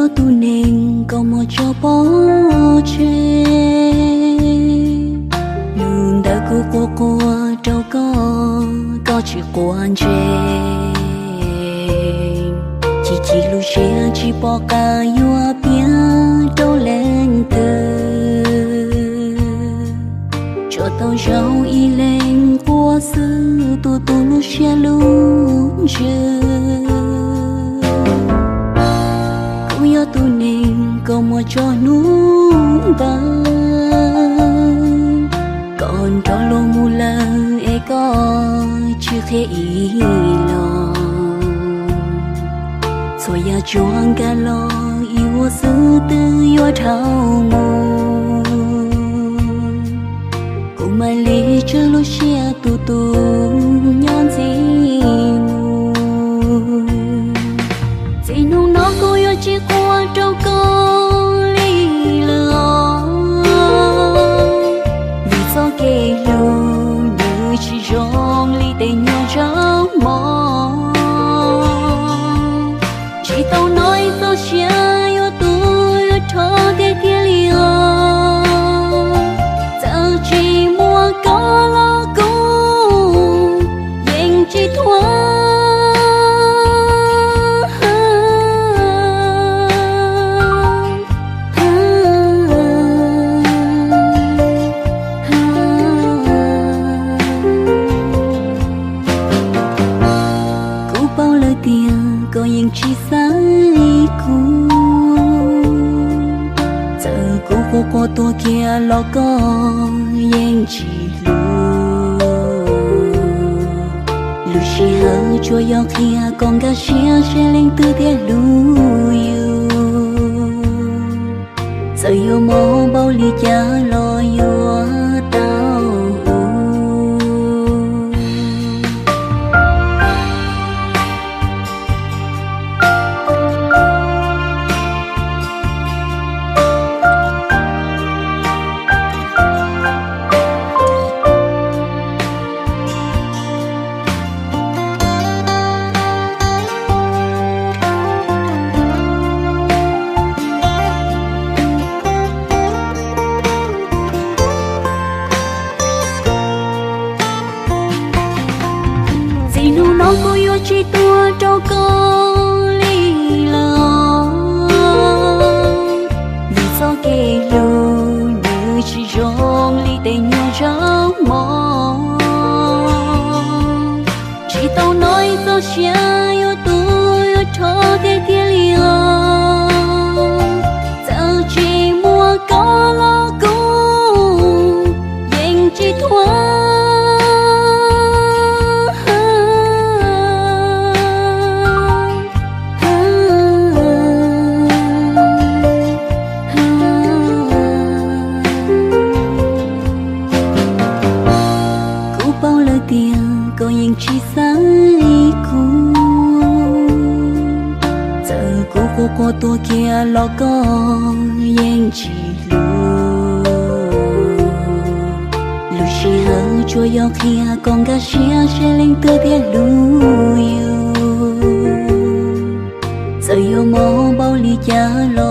Tus neeg koj muab tso pov tseg, nws ntawd kuv quaj quaj rau koj, koj tsis quav ntsej. Chim chim lub siab tsis pom qab yuav piav rau leej twg. Tso tau zoo ib leeg quaj xwb, tu tu lub siab lub ntsws. Kuv yog tus neeg koj muab tso hnub ntawd, koj nrog luag mus lawm es koj tsis qhia ib los. Txhua yam tsuas nkag los ib vuag xwb twb yuav dhau mus. Kuv mam li tswj lub siab tu tu nyob ntxiv mus. Txij hnub no kuv yuav tsis quaj rau koj li lawm os. Vim txoj kev hlub nws tsis zoo li tej nyuag ntsej muag. Tsis tau hnov ib txoj sia yuav tu yuav rho tiag tiag li os. Txawm tsis muaj koj los kuv yeej tsis thuam. Kuv paub lawm tias koj yeej tsis xaiv kuv. Txawm kuv quaj quaj tuag kiag los koj yeej tsis hlub. Lub sij hawm tsuas yog qhia kom nkag siab seb leej twg thiaj hlub yus. Txawm yuav mob npaum li cas los yuav tau hu. Txij hnub no kuv yuav tsis tuag rau koj li lawm os. Vim txoj kev hlub nws tsis zoo li tej nyuag ntsej muag. Tsis tau hnov ib txoj sia yuav tu yuav rho tiag tiag li os. Txawm tsis muaj koj los kuv yeej tsis thuam. Kuv paub lawm tias koj yeej tsis xaiv kuv. Txawm kuv quaj quaj tuag kiag los koj yeej tsis hlub. Lub sij hawm tsuas yog qhia kom nkag siab seb leej twg thiaj hlub yus. Txawm yuav mob npaum li cas los